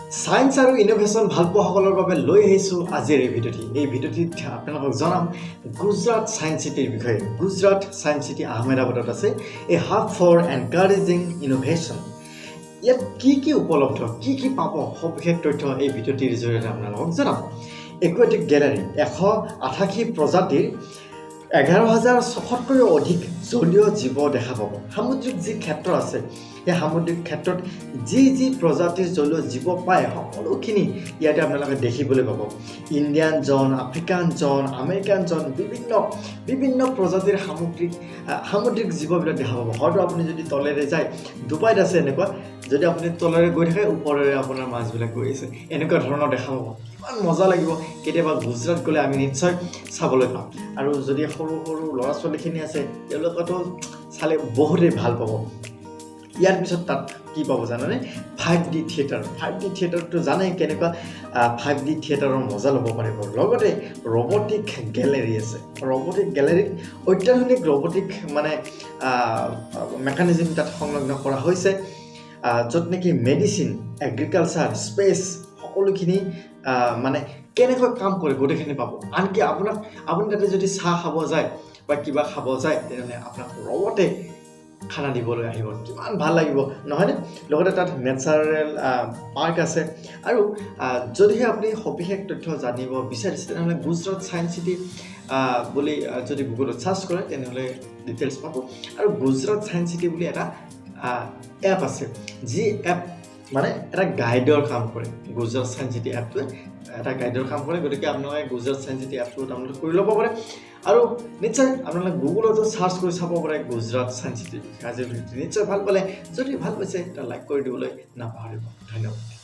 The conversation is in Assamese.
ছায়েন্স আৰু ইন'ভেশ্যন ভালপোৱাসকলৰ বাবে লৈ আহিছোঁ আজিৰ এই ভিডিঅ'টি। এই ভিডিঅ'টিত আপোনালোকক জনাম গুজৰাট ছায়েন্স চিটিৰ বিষয়ে। গুজৰাট ছায়েন্স চিটি আহমেদাবাদত আছে, a hub for encouraging innovation। ইয়াত কি কি উপলব্ধ, কি কি পাব, সবিশেষ তথ্য এই ভিডিঅ'টিৰ জৰিয়তে আপোনালোকক জনাম। একুৱেটিক গেলাৰী, 188 প্ৰজাতিৰ 11,600তকৈও অধিক জলীয় জীৱ দেখা পাব। সামুদ্ৰিক যি ক্ষেত্ৰ আছে, সেই সামুদ্ৰিক ক্ষেত্ৰত যি যি প্ৰজাতিৰ জলীয় জীৱ পায়, সকলোখিনি ইয়াতে আপোনালোকে দেখিবলৈ পাব। Indian zone, African zone, American zone, বিভিন্ন বিভিন্ন প্ৰজাতিৰ সামুদ্ৰিক জীৱবিলাক দেখা পাব। হয়তো আপুনি যদি তলেৰে যায়, ডুবাইত আছে এনেকুৱা, যদি আপুনি তলেৰে গৈ থাকে, ওপৰেৰে আপোনাৰ মাছবিলাক গৈ আছে, এনেকুৱা ধৰণৰ দেখা পাব। কিমান মজা লাগিব! কেতিয়াবা গুজৰাট গ'লে আমি নিশ্চয় চাবলৈ পাম। আৰু যদি সৰু সৰু ল'ৰা ছোৱালীখিনি আছে, তেওঁলোকেতো চালে বহুতেই ভাল পাব। ইয়াৰ পিছত তাত কি পাব জানেনে? 5D theatre. 5D থিয়েটাৰটো জানে কেনেকুৱা? 5D থিয়েটাৰৰ মজা ল'ব পাৰিব। লগতে ৰবটিক গেলেৰী আছে। ৰবটিক গেলেৰীত অত্যাধুনিক ৰবটিক মানে মেকানিজিম তাত সংলগ্ন কৰা হৈছে, য'ত নেকি মেডিচিন, এগ্ৰিকালচাৰ, স্পেচ সকলোখিনি মানে কেনেকৈ কাম কৰে, গোটেইখিনি পাব। আনকি আপুনি তাতে যদি চাহ খাব যায় বা কিবা খাব যায়, তেনেহ'লে আপোনাক ৰবটে খানা দিবলৈ আহিব। কিমান ভাল লাগিব, নহয়নে? লগতে তাত নেচাৰেল পাৰ্ক আছে। আৰু যদিহে আপুনি সবিশেষ তথ্য জানিব বিচাৰিছে, তেনেহ'লে গুজৰাট ছায়েন্স চিটি বুলি যদি গুগলত চাৰ্চ কৰে, তেনেহ'লে ডিটেইলছ পাব। আৰু গুজৰাট ছায়েন্স চিটি বুলি এটা এপ আছে, যি এপ মানে এটা গাইডৰ কাম কৰে। গুজৰাট ছায়েন্স চিটি এপটোৱে এটা গাইডৰ কাম কৰে। গতিকে আপোনালোকে গুজৰাট ছায়েন্স চিটি এপটো ডাউনলোড কৰি ল'ব পাৰে আৰু নিশ্চয় আপোনালোকে গুগলতো চাৰ্চ কৰি চাব পাৰে গুজৰাট ছায়েন্স চিটিৰ বিষয়ে। আজিৰ ভিডিঅ'টো নিশ্চয় ভাল পালে। যদি ভাল পাইছে, এটা লাইক কৰি দিবলৈ নাপাহৰিব। ধন্যবাদ।